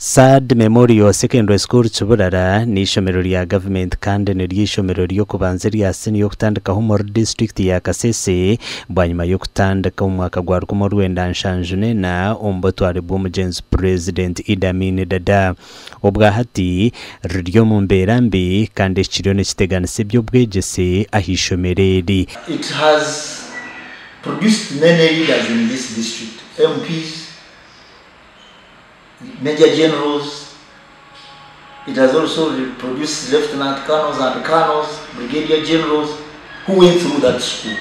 Sad Memorial Secondary School Kiburara ni ishomero rya government kandi ni ry'ishomero ry'okubanza rya senior y'okutandikaho muri district ya Kasese bwanyuma y'okutandika omu mwaka gwa 1974 omu butware bw'omugenzi President Idi Amin Dada. Obwahati riri omu mbeera mbi kandi ekiriyo nikiteganisa eby'obwegyese ah'ishomero eri. It has produced many leaders in this district, MPs, major generals. It has also produced lieutenant colonels and colonels, brigadier generals who went through that school.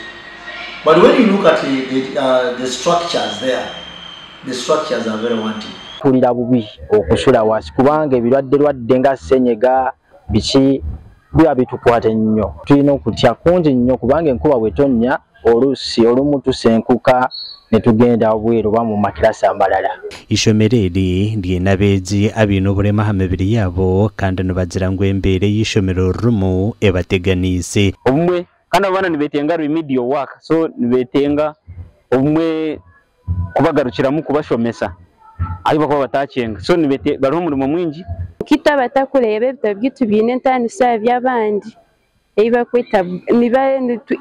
But when you look at the structures there, the structures are very wanting. Kulira bubi okusula wasi kubanga ebirwadde lwadde nga ssenyiga biki biba bitukwata nnyo. Tulina okutya kungi nnyo kubanga enkuba bw'etonnya oluusi olumu tusenkuka ne tugenda obweru oba mu makirasi amalala. Ishomero eri ryine abeegi abaine oburema aha mibiri yaabo kandi nibagira ngu embeera y'ishomero ririmu ebateganiise. Obumwe kandi abaana nibeetenga remedial work, so nibeetenga obumwe kubagarukiramu kubashomesa ahi bakuba batakyenga, so bariho omurimo mwingi. Kita batakureeba ebitabo byaitu biine entaanisa by'abandi ebibakweta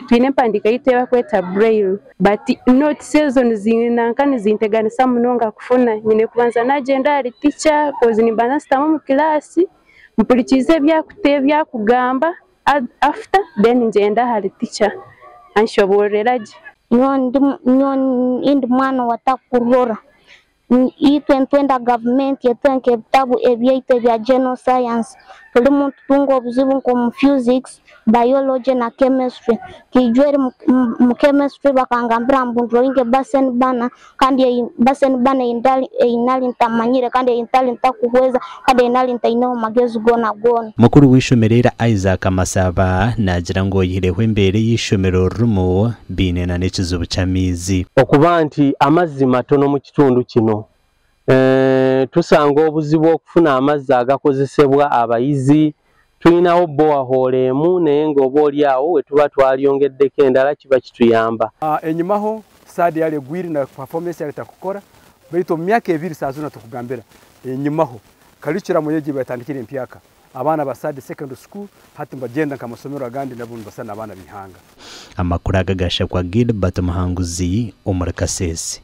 twine empandiika yaitu ebakweta braille, but notes ezo nizinanka nizinteganisa munonga kufuna. Nyine kubanza nagyenda ahari teacher cause nimbanza nsitama omu kilaasi mpurikiize ebyakugamba, after then ngyenda ahari teacher anshoboorera gye. Nyowe ndi mwana watakurora itwe ntwenda gavumenti etwenka ebitabu ebyaitu ebya general science. Tulimu tutunga obuzibu nko physics, biology na chemistry. Kijweri mu chemistry bakangambira mbu ndroinge basen bana, kandi basen bana einali ntamanyire, kandi einali ntakuhweza, kandi einali ntaineho magezi gona gona. Mukuru w'ishomero era Isaac Masaba nagira ngu oyihireho embeera y'ishomero ririmu biine na n'ekizibu ky'amaizi. Okuba nti amazzi matono mu kitundu kino, tusanga obuzibu okufuna amazzi agakozesebwa abayizi. Tulinawo borehole emu naye ng'oba oli awo we tuba twalyongeddeko endala kiba kituyamba. Enyimaho SAD yali egwire na performance yali takukora, baitu omu myaka ebiri saazuna tukugambira enyimaho curriculum yegi batandikire empyaka abaana ba SAD secondary school hati mbagenda nka agandi nabo nibasana abaana b'ihanga. Amakuru aga gashakwa Gilbert Muhanguzi omuri Kasese.